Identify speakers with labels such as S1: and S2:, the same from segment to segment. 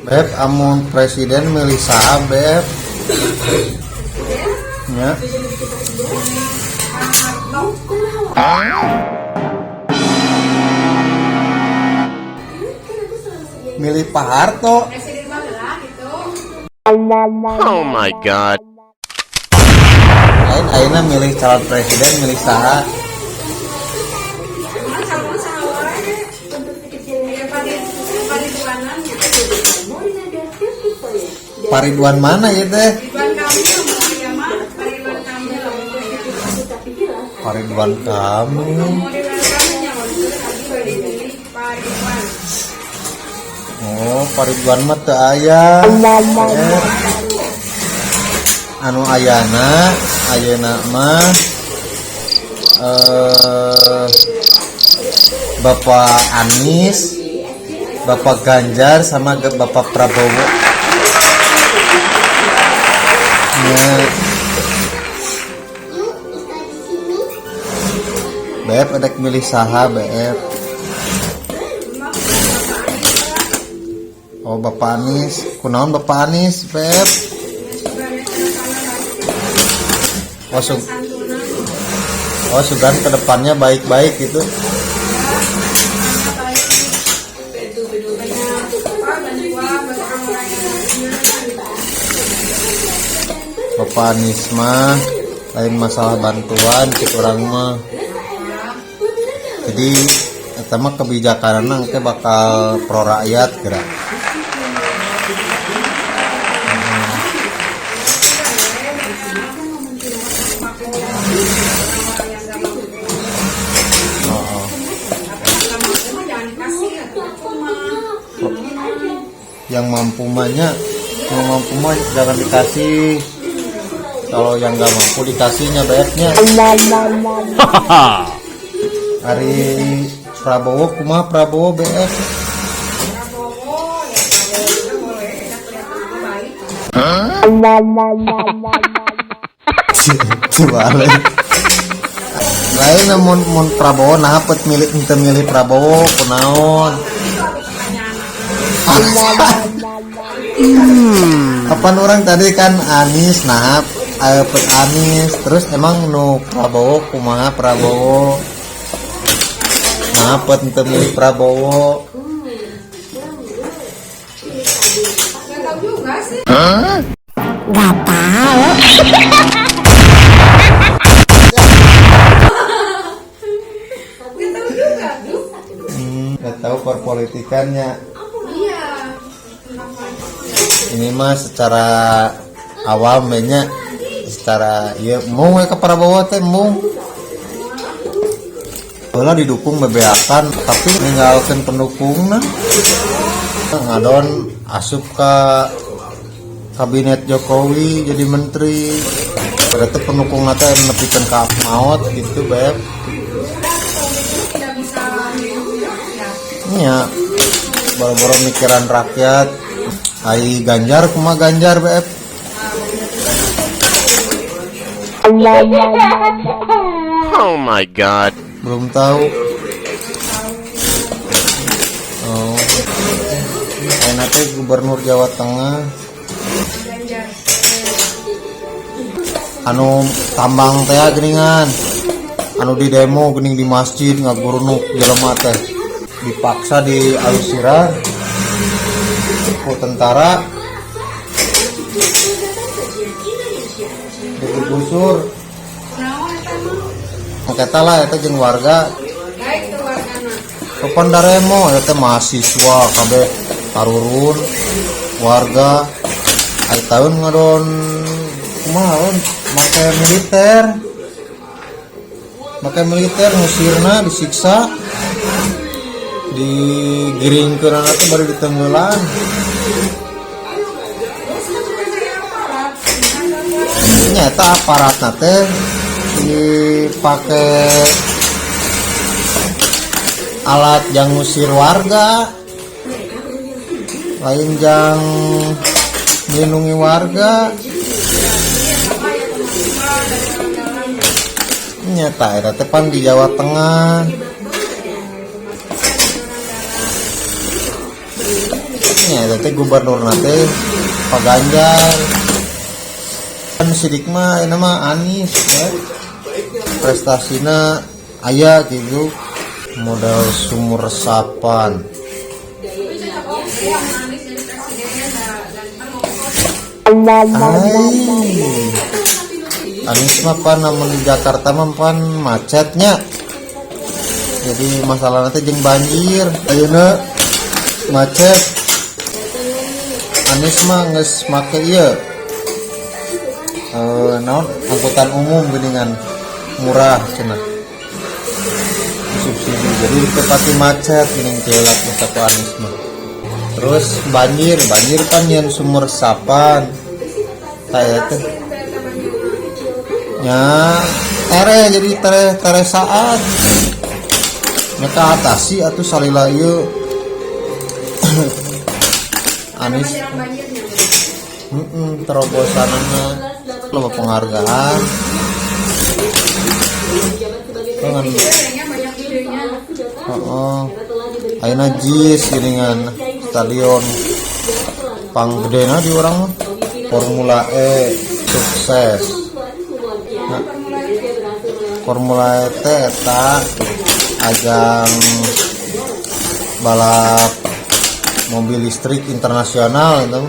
S1: Beb, amun presiden milih saha, Beb? Nya. Milih Pak Harto.
S2: Presiden baheula gitu.
S3: Oh my God.
S1: Lain ayeuna milih calon presiden milih saha?
S2: Cuman calon saha wae. Ya pariduanannya.
S1: Pak Ridwan mana ya teh?
S2: Ridwan Kamil mun ieu mah, Pak Ridwan Kamil.
S1: Pak Ridwan Kamil.
S2: Mun Ridwan Kamil nya abdi bade milih Pak Ridwan.
S1: Oh, Pak Ridwan mah teu aya. Eh. Anu ayana, ayeuna mah Bapak Anies, Bapak Ganjar sama Bapak Prabowo. Ya. BF ada milih saha, BF? Oh, Bapak Anies, kunaon Bapak Anies, BF? Oh,
S2: Santunan.
S1: Oh, sugan kedepannya baik-baik gitu.
S2: Baik, banyak apa bantuan buat orang-orang yang punya gitu.
S1: Bapak Anies mah lain masalah bantuan cek urang mah. Jadi eta mah kebijakanna engke bakal pro rakyat gerak.
S2: Orang-orang yang gak mampu.
S1: Oh.
S2: Tapi yang gak mampu mah jangan dikasih atuh mah.
S1: Yang mampu mahnya, yang mampu mah jangan dikasih. Kalau yang nggak mampu dikasihnya bayarnya. Ari Prabowo kumaha Prabowo, BF?
S2: Prabowo ya, Prabowo juga boleh, udah kelihatan juga baik.
S1: Dibalik. Lain namun mun Prabowo nah pet milih ente milih Prabowo kunaon?
S2: Itu aku pertanyaan aku.
S1: Kapan orang tadi kan Anies nah pet Anies, terus emang nu Prabowo kumaha Prabowo? Nah pet ente milih Prabowo.
S2: Gak tahu juga sih.
S4: Gak tahu.
S2: Gak tahu juga tuh.
S1: Gak tahu perpolitikannya.
S2: Iya. Tentang politik.
S1: Ini mah secara awam nya, secara ya mau we ke Prabowo teh mau. Heula didukung bebeakan tapi ninggalkeun pendukungna. Ngadon asup ke kabinet Jokowi jadi menteri. Berarti pendukung teh nepikeun ka maot gitu, Beb.
S2: Tidak bisa melindungi rakyat.
S1: Nya. Boro-boro mikiran rakyat. Ai Ganjar kumaha Ganjar, Beb?
S3: Oh my God.
S1: Belum tahu. Oh. Ayeuna teh gubernur Jawa Tengah.
S2: Ganjar.
S1: Anu tambang teh geuningan. Anu di demo geuning di masjid ngagurunuk jelema teh. Dipaksa di alusiran ku tentara digusur.
S2: Naon eta mah?
S1: Eta lah eta jeung warga.
S2: Baik tuh wargana.
S1: Kapan daremo eta teh mahasiswa kabeh tarurun warga ai tahun ngadon kumaha make militer, make militer ngusirna, disiksa, digiringkeun teh bari ditenggelan.
S2: Terus aparat.
S1: Nyata aparatna teh dipake alat yang ngusir warga, lain jang melindungi warga. Nyata eta teh pan di Jawa Tengah. Nya eta teh gubernurna teh Pak Ganjar. Kan sidik mah ayeuna mah Anies ya. Prestasina aya gitu, modal sumur resapan.
S2: Tapi cocok oke sama Anies jadi presiden dan kan ongkos.
S1: Ai. Anies mah pan lamun di Jakarta mah pan macetnya. Jadi masalah nanti jeung banjir. Ayeuna macet. Anies mah geus make ieu. Eh, naon, angkutan umum geuningan murah cenah. Subsidi. Jadi teu pati macet geuning celak geus ku Anies mah. Terus banjir, banjir kan nyeun sumur resapan. Tah teh nya tereh, jadi tereh tereh saat nya atasi atuh salila ieu Anies.
S2: Jarang banjirnya.
S1: Terobosanana loba, penghargaan dengan
S2: Idenya banyak idenya.
S1: Oh, ayeuna JIS geuningan, stadion panggedena di urang mah. Formula E sukses. Nah, Formula E teh eta ajang balap mobil listrik internasional itu,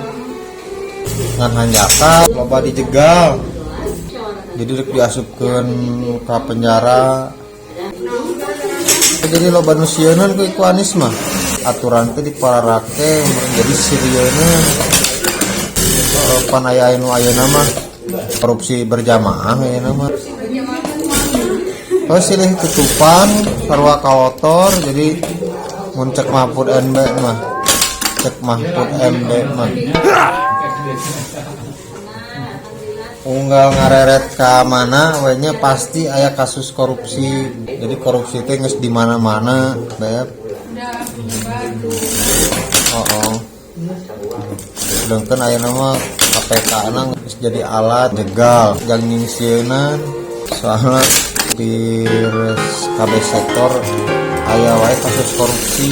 S1: ngan hanjakal loba dijegal, jadi rek diasupkeun ka penjara. Jadi loba nu sieuneun ku Anies mah, aturan teh dipararake jadi sirieuna. Pan aya nu ayeuna mah korupsi berjamaah ayeuna mah. Oh, silih tutupan sarua kalotor. Jadi mun cek Mahfud MD mah, cek Mahfud MD mah, unggal ngareret ka mana we nya pasti aya kasus korupsi. Jadi korupsi teh geus di mana-mana, Beb.
S2: Udah menyebar tuh.
S1: Oh. Sedangkan ayeuna mah KPK na geus jadi alat jegal jang nyingsieunan, soalna di kabeh sektor aya wae kasus korupsi.